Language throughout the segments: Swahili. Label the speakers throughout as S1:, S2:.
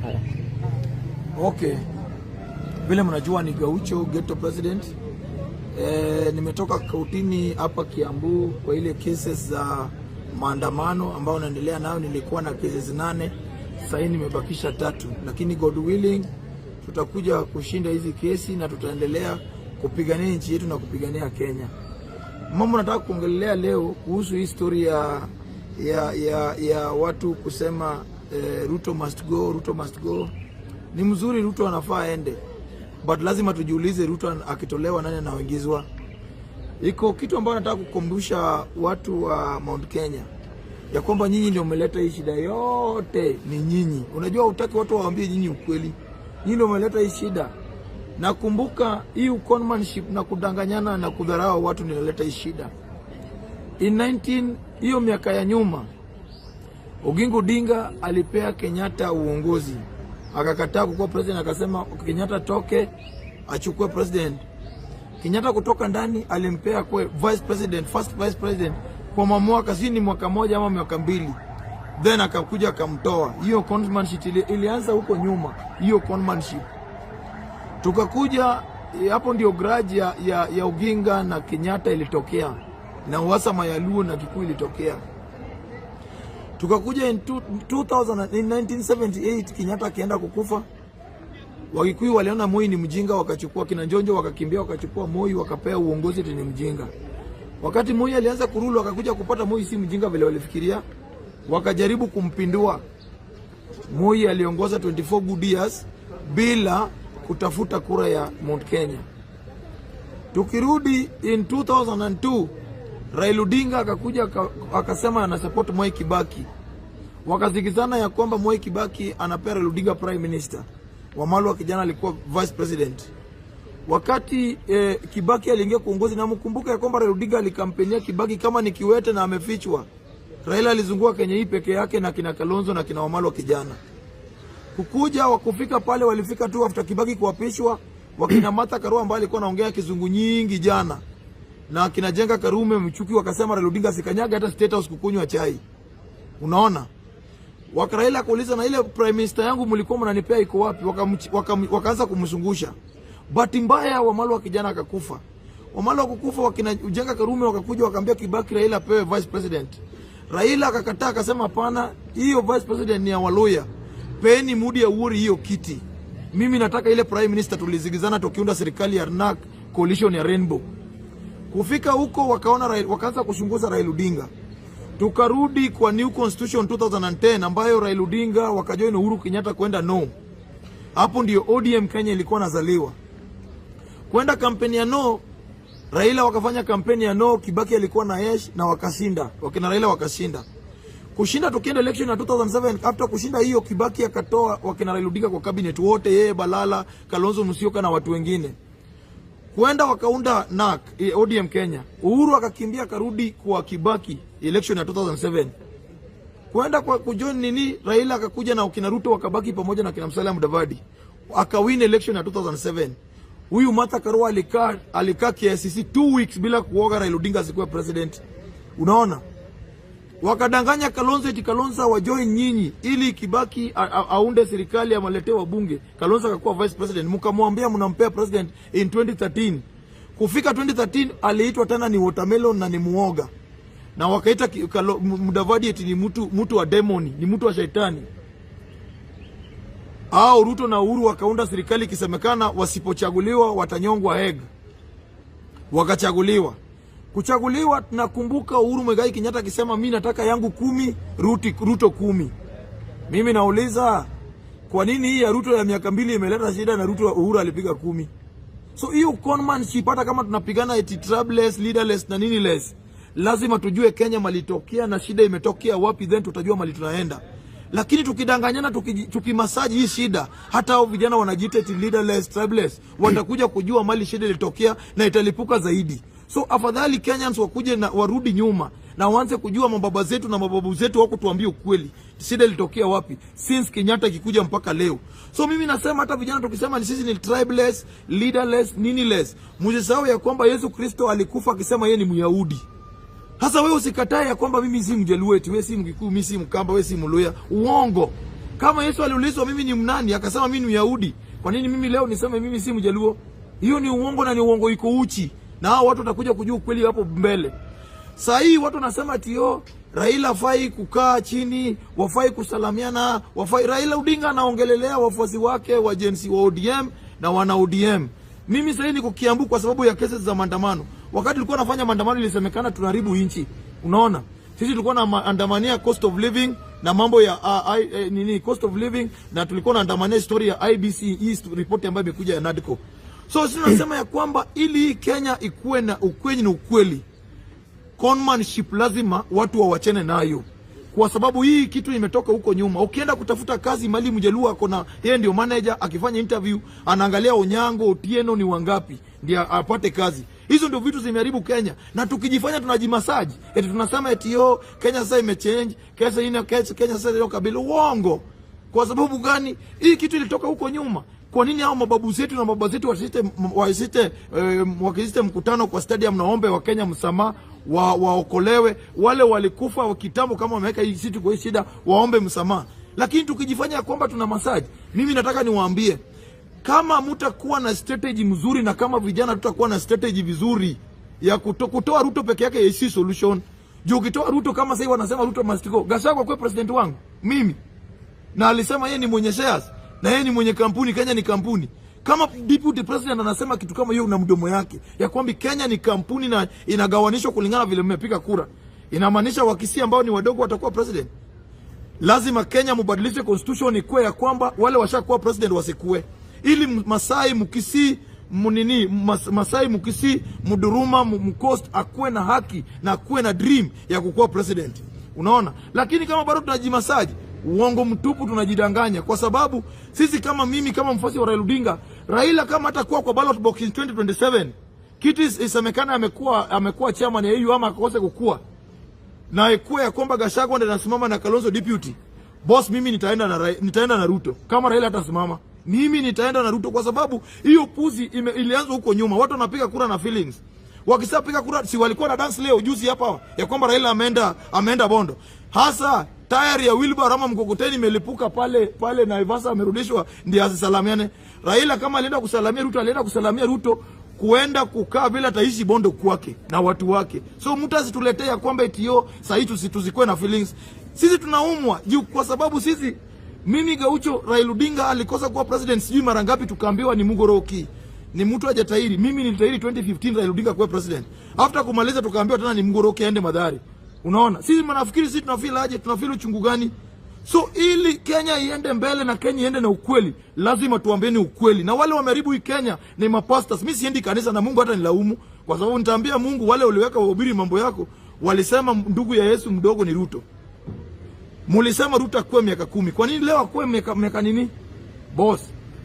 S1: Haya.
S2: Okay, vile mnajua ni Gaucho Ghetto President. Nimetoka kotini hapa Kiambu kwa ile cases za maandamano ambayo naendelea nayo. Nilikuwa na cases 8, sasa hivi nimebakisha 3, lakini God willing tutakuja kushinda hizi kesi na tutaendelea kupigania nchi yetu na kupigania Kenya. Mambo nataka kuongelea leo kuhusu hii story ya watu kusema Ruto must go, Ruto must go. Ni mzuri, Ruto anafaa aende, but lazima tujiulize, Ruto akitolewa nani anaingizwa? Iko kitu ambayo nataka kukumbusha watu wa Mount Kenya ya kwamba nyinyi ndio mmeleta hii shida yote, ni nyinyi. Unajua hutaki watu waambie nyinyi ukweli, nyinyi ndio mmeleta hii shida. Nakumbuka hii conmanship na kudanganyana na kudharau watu ndio inaleta hii shida. In 19 hiyo miaka ya nyuma, Oginga Odinga alipea Kenyatta uongozi, akakataa kukuwa president, akasema Kenyatta toke achukue president. Kenyatta kutoka ndani alimpea kwa vice president, first vice president kwa mamwaka, si ni mwaka moja ama miaka 2, then akakuja akamtoa. Hiyo conmanship ilianza huko nyuma, hiyo conmanship tukakuja hapo, ndio grudge ya Oginga na Kenyatta ilitokea na uhasama ya Luo na Kikuyu ilitokea. Tukakuja in 2000, in 1978 Kenyatta akienda kukufa, Wakikuyu waliona Moi ni mjinga, wakachukua kina Njonjo, wakakimbia wakachukua Moi, wakapea uongozi eti ni mjinga. Wakati Moi alianza kurule, wakakuja kupata Moi si mjinga vile walifikiria, wakajaribu kumpindua. Moi aliongoza 24 good years bila kutafuta kura ya Mount Kenya. Tukirudi in 2002, Raila Odinga akakuja akasema ana support Moi Kibaki. Wakasikizana ya kwamba Moi Kibaki anapea Raila Odinga prime minister. Wamalwa kijana alikuwa vice president. Wakati Kibaki aliingia kuongozi, na mkumbuka ya kwamba Raila Odinga alikampenia Kibaki kama ni kiwete na amefichwa. Raila alizunguka Kenya hii peke yake na kina Kalonzo na kina Wamalwa kijana. Kukuja wakufika pale, walifika tu after Kibaki kuapishwa, wakina Martha Karua ambaye alikuwa anaongea kizungu nyingi jana na akina Njenga Karume Michuki wakasema Raila Odinga sikanyaga hata State House kukunywa chai. Unaona? Waka Raila kuuliza, na ile prime minister yangu mlikuwa mnanipea iko wapi? Wakaanza kumzungusha. Bahati mbaya Wamalwa kijana akakufa. Wamalwa kukufa, wakina Njenga Karume wakakuja wakaambia Kibaki Raila apewe vice president. Raila akakataa, akasema hapana, hiyo vice president ni ya Waluya. Peeni Moody Awuor hiyo kiti. Mimi nataka ile prime minister tulizigizana tukiunda serikali ya NARC coalition ya Rainbow. Kufika huko wakaona wakaanza kuchunguza Raila Odinga. Tukarudi kwa new constitution 2010 ambayo Raila Odinga wakajoin Uhuru Kenyatta kwenda no. Hapo ndio ODM Kenya ilikuwa nazaliwa. Kwenda kampeni ya no, Raila wakafanya kampeni ya no, Kibaki alikuwa na Yesh na wakashinda. Wakina Raila wakashinda. Kushinda, tukienda election ya 2007, after kushinda hiyo, Kibaki akatoa wakina Raila Odinga kwa cabinet wote, yeye, Balala, Kalonzo Musyoka na watu wengine. Kwenda wakaunda NARC, ODM Kenya. Uhuru akakimbia akarudi kwa Kibaki election ya 2007. Kwenda kwa kujoin nini, Raila akakuja na wakina Ruto wakabaki pamoja na kina Musalia Mudavadi. Akawin election ya 2007. Huyu Martha Karua alikaa KICC 2 weeks bila kuoga Raila Odinga asikuwe president. Unaona? Wakadanganya Kalonzo eti Kalonzo wajoin nyinyi ili Kibaki aunde serikali amaletee wabunge. Kalonzo akakuwa vice president. Mkamwambia mnampea president in 2013. Kufika 2013 aliitwa tena ni watermelon na ni muoga. Na wakaita Mudavadi eti ni mtu wa demoni, ni mtu wa shaitani. Au Ruto na Uhuru wakaunda serikali ikisemekana wasipochaguliwa watanyongwa Hague. Wakachaguliwa. Kuchaguliwa, tunakumbuka Uhuru Muigai Kenyatta akisema, "Mimi nataka yangu 10, Ruto 10." Mimi nauliza, kwa nini hii ya Ruto ya miaka 2 imeleta shida na Ruto Uhuru alipiga 10? So hiyo conmanship, hata kama tunapigana eti tribeless, leaderless na nini less, lazima tujue Kenya malitokea na shida imetokea wapi, then tutajua mali tunaenda. Lakini tukidanganyana, tukimasaji hii shida, hata hao vijana wanajiita eti leaderless, tribeless, watakuja kujua mali shida ilitokea na italipuka zaidi. So afadhali Kenyans wakuje na warudi nyuma na waanze kujua mababa zetu na mababu zetu wako tuambie ukweli, shida ilitokea wapi since Kenyatta ikikuja mpaka leo. So mimi nasema hata vijana tukisema ni sisi ni tribeless, leaderless, niniless, msisahau ya kwamba Yesu Kristo alikufa akisema yeye ni Myahudi. Sasa wewe usikatae ya kwamba mimi si Mjaluo, eti wewe si Mkikuyu, mimi si Mkamba, wewe si Mluya. Uongo. Kama Yesu aliulizwa mimi ni mnani, akasema mimi ni Myahudi. Kwa nini mimi leo niseme mimi si Mjaluo? Hiyo ni uongo na ni uongo iko uchi, na hao watu watakuja kujua ukweli hapo mbele. Saa hii watu wanasema ati yo Raila hafai kukaa chini, wafai kusalamiana, wafai. Raila Odinga anaongelelea wafuasi wake wa Gen Z wa ODM na wana ODM. Mimi sasa niko Kiambu kwa sababu ya kesi za maandamano. Wakati tulikuwa nafanya maandamano ilisemekana tunaharibu nchi. Unaona? Sisi tulikuwa na maandamania cost of living na mambo ya nini cost of living, na tulikuwa naandamania story ya IEBC, hii report ambayo imekuja ya NADCO. So sisi tunasema ya kwamba ili hii Kenya ikuwe na ukweli na ukweli, conmanship lazima watu wawachane nayo, kwa sababu hii kitu imetoka huko nyuma. Ukienda kutafuta kazi mali Mjaluo ako na yeye ndio manager, akifanya interview anaangalia Onyango Otieno ni wangapi ndio apate kazi. Hizo ndio vitu zimeharibu Kenya, na tukijifanya tunajimasaji eti tunasema eti yo Kenya sasa imechange, Kenya ina Kenya sasa ndio kabila. Uongo. Kwa sababu gani? Hii kitu ilitoka huko nyuma. Kwa nini hao mababu zetu na baba zetu wasite mkutano kwa stadium naombe wa Kenya msamaha, waokolewe wale walikufa wa kitambo, kama wameweka hii situ kwa hii shida, waombe msamaha. Lakini tukijifanya kwamba tuna masaji, mimi nataka niwaambie kama mtakuwa na strategy mzuri na kama vijana tutakuwa na strategy vizuri ya kutoa Ruto peke yake si solution. Juu ukitoa Ruto kama sasa hivi wanasema Ruto must go. Gachagua kwa president wangu mimi, na alisema yeye ni mwenye shares na yeye ni mwenye kampuni, Kenya ni kampuni. Kama deputy president anasema kitu kama hiyo na mdomo yake ya kwamba Kenya ni kampuni na inagawanishwa kulingana vile mmepiga kura, inamaanisha Wakisii ambao ni wadogo watakuwa president. Lazima Kenya mubadilishe constitution ikuwe ya kwamba wale washakuwa president wasikue, ili Masai, Mkisii, munini Masai, Mkisii, Mduruma, Mcoast akuwe na haki na akuwe na dream ya kukuwa president. Unaona? Lakini kama bado tunajimasaji, uongo mtupu, tunajidanganya kwa sababu sisi kama mimi kama mfuasi wa Raila Odinga, Raila kama hatakuwa kwa ballot box in 2027, kitu isemekana amekuwa chairman ya EU ama akose kukua na ikuwe ya kwamba Gachagua ndiye anasimama na Kalonzo deputy boss, mimi nitaenda na Ruto. Kama Raila hatasimama, mimi nitaenda na Ruto kwa sababu hiyo puzi ilianza huko nyuma. Watu wanapiga kura na feelings. Wakishapiga kura, si walikuwa na dance leo juzi hapa ya kwamba Raila ameenda Bondo. Hasa tayari ya wheelbarrow ama mkokoteni imelipuka pale pale Naivasha, amerudishwa ndiye asisalamiane. Raila kama alienda kusalamia Ruto, alienda kusalamia Ruto kuenda kukaa bila ataishi Bondo kwake na watu wake. So mtu asituletee ya kwamba eti yo sasa hii tusikuwe na feelings. Sisi tunaumwa juu kwa sababu sisi, mimi Gaucho, Raila Odinga alikosa kuwa president sijui mara ngapi, tukaambiwa ni Mugoroki. Ni mtu hajatahiri. Mimi nilitahiri 2015 Raila Odinga kuwa president. After kumaliza tukaambiwa tena ni Mugoroki aende Mathare. Unaona? Sisi mnafikiri sisi tunafeel aje? Tunafeel uchungu gani? So ili Kenya iende mbele na Kenya iende na ukweli, lazima tuambieni ukweli. Na wale wameharibu hii Kenya ni mapastors. Mimi siendi kanisa na Mungu hata nilaumu, kwa sababu nitaambia Mungu wale uliweka wahubiri mambo yako, walisema ndugu ya Yesu mdogo ni Ruto. Mulisema Ruto akuwe miaka 10. Kwa nini leo akuwe miaka nini? Boss.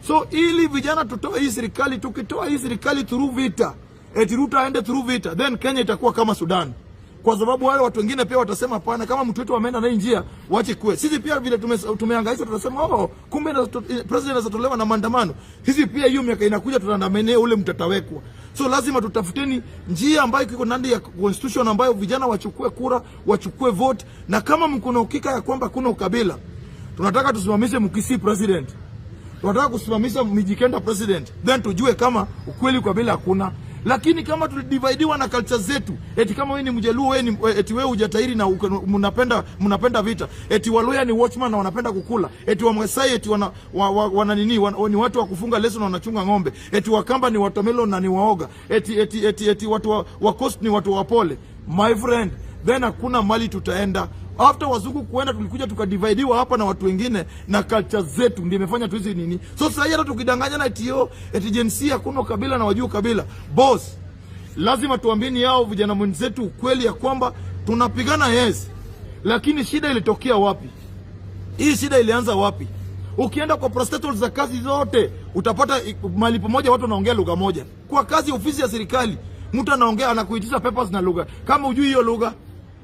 S2: So ili vijana tutoe hii serikali, tukitoa hii serikali through vita, eti Ruto aende through vita, then Kenya itakuwa kama Sudan. Kwa sababu wale watu wengine pia watasema hapana, kama mtu wetu ameenda na hii njia, wache kuwe. Sisi pia vile tumehangaishwa tutasema oh, kumbe president anatolewa na maandamano. Sisi pia hiyo miaka inakuja tunaandamania ule mtatawekwa. So lazima tutafuteni njia ambayo iko ndani ya constitution ambayo vijana wachukue kura, wachukue vote, na kama mko na uhakika ya kwamba kuna ukabila, tunataka tusimamishe Mkisii president. Tunataka kusimamisha Mijikenda president, then tujue kama ukweli ukabila hakuna. Lakini kama tulidividiwa na culture zetu, eti kama wewe ni Mjaluo, wewe ni eti wewe hujatahiri na mnapenda vita, eti Waluya ni watchman na wanapenda kukula, eti Wamasai eti wana nini, ni watu wa kufunga leso na wanachunga ng'ombe, eti Wakamba ni watomelo na ni waoga, eti watu wa Coast ni watu wapole. My friend, then hakuna mali tutaenda. After wazungu kuenda tulikuja tukadividiwa hapa na watu wengine na culture zetu ndio imefanya tuizi nini. So sasa hata tukidanganyana eti yo eti Gen Z hakuna kabila na wajua kabila. Boss, lazima tuambieni hao vijana wenzetu ukweli ya kwamba tunapigana, yes. Lakini shida ilitokea wapi? Hii shida ilianza wapi? Ukienda kwa parastatals za kazi zote utapata mahali pamoja watu wanaongea lugha moja. Kwa kazi ofisi ya serikali mtu anaongea anakuitisha papers na lugha. Kama hujui hiyo lugha,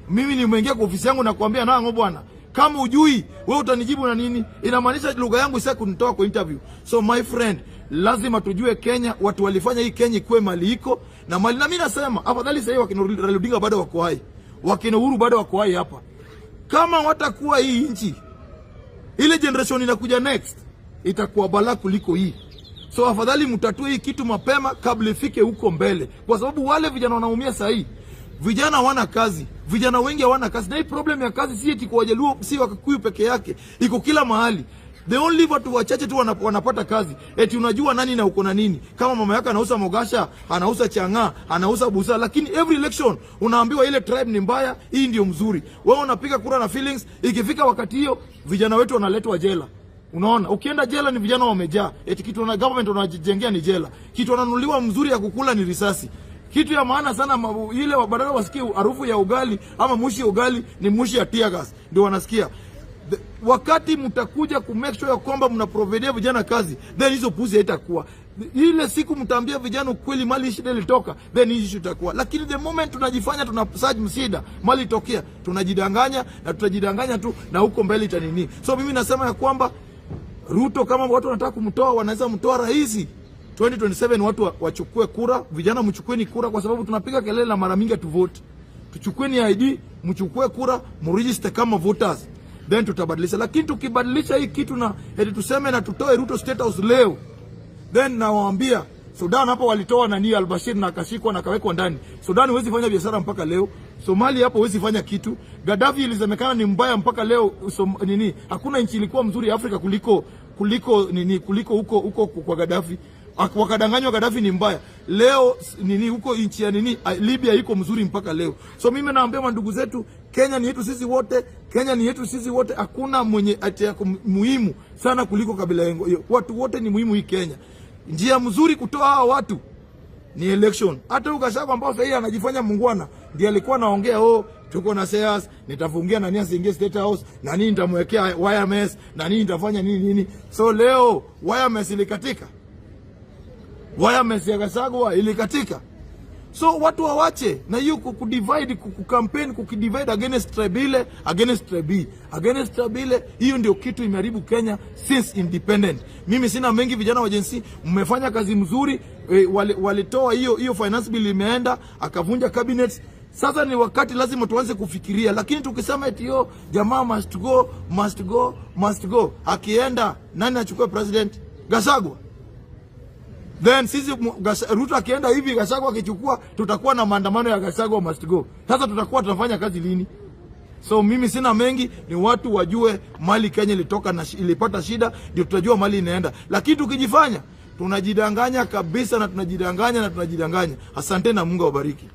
S2: mimi nimeingia kwa ofisi yangu na kuambia nango bwana, kama hujui wewe utanijibu na nini? Inamaanisha lugha yangu sasa kunitoa kwa interview. So my friend, lazima tujue Kenya watu walifanya hii Kenya ikuwe mali iko na mali. Na mimi nasema afadhali sasa hivi wakina Raila Odinga bado wako hai, wakina Uhuru bado wako hai hapa. Kama watakuwa hii nchi Ile generation inakuja next itakuwa balaa kuliko hii. So afadhali mtatue hii kitu mapema kabla ifike huko mbele, kwa sababu wale vijana wanaumia sahii, vijana hawana kazi, vijana wengi hawana kazi, na hii problem ya kazi si eti kwa Wajaluo, si Wakikuyu peke yake, iko kila mahali. The only watu wachache tu wanapata kazi. Eti unajua nani na uko na nini. Kama mama yako anauza mogasha, anauza chang'aa, anauza busaa, lakini every election unaambiwa ile tribe ni mbaya, hii ndio mzuri. Wewe unapiga kura na feelings, ikifika wakati hiyo vijana wetu wanaletwa jela. Unaona, ukienda jela ni vijana wamejaa. Eti kitu na government wanajengea ni jela. Kitu wananunuliwa mzuri ya kukula ni risasi. Kitu ya maana sana ile badala wasikie harufu ya ugali ama mushi ya ugali ni mushi ya tear gas ndio wanasikia. Wakati mtakuja ku make sure ya kwamba mnaprovidea vijana kazi, then hizo puzi haitakuwa. Ile siku mtaambia vijana ukweli mali shida ilitoka, then hii issue itakuwa. Lakini the moment tunajifanya tuna search msida, mali itokea, tunajidanganya na tutajidanganya tu na huko mbele itanini. So mimi nasema ya kwamba Ruto kama watu wanataka kumtoa wanaweza mtoa rahisi. 2027 watu wachukue kura, vijana mchukueni kura kwa sababu tunapiga kelele na mara mingi hatuvote. Tuchukueni ID, mchukue kura, mregister kama voters. Then tutabadilisha. Lakini tukibadilisha hii kitu na eti tuseme na tutoe Ruto State House leo, then nawaambia Sudan hapo walitoa nani al-Bashir na akashikwa na akawekwa ndani. Sudan huwezi fanya biashara mpaka leo. Somalia hapo huwezi fanya kitu. Gaddafi ilisemekana ni mbaya mpaka leo. Nini? Hakuna nchi ilikuwa mzuri Afrika kuliko nini, kuliko huko huko kwa Gaddafi. Wakadanganywa Gaddafi ni mbaya. Leo nini huko nchi ya nini Libya iko mzuri mpaka leo. So mimi naambia ndugu zetu, Kenya ni yetu sisi wote, Kenya ni yetu sisi wote. Hakuna mwenye ati yako muhimu sana kuliko kabila yangu. Watu wote ni muhimu hii Kenya. Njia mzuri kutoa hawa watu ni election. Hata huyu Gachagua ambao sasa anajifanya mungwana, ndiye alikuwa anaongea, oh, tuko na shares, nitafungia nani asiingie State House, na nini nitamwekea wireless, na nini nitafanya nini nini. So leo wireless ilikatika. Wireless ya Gachagua ilikatika. So watu wawache na hiyo kudivide, kucampaign, kukidivide against tribe ile, against tribe B, against tribe ile. Hiyo ndio kitu imeharibu Kenya since independent. Mimi sina mengi, vijana wa Gen Z mmefanya kazi mzuri. Walitoa hiyo finance bill imeenda, akavunja cabinet. Sasa ni wakati lazima tuanze kufikiria, lakini tukisema eti yo jamaa must go, must go, must go, akienda nani achukue president? Gachagua. Then sisi Ruto akienda hivi, Gachagua akichukua, tutakuwa na maandamano ya Gachagua must go. Sasa tutakuwa tunafanya kazi lini? So mimi sina mengi, ni watu wajue mali Kenya ilitoka na ilipata shida, ndio tutajua mali inaenda. Lakini tukijifanya tunajidanganya kabisa na tunajidanganya na tunajidanganya. Asante na Mungu awabariki.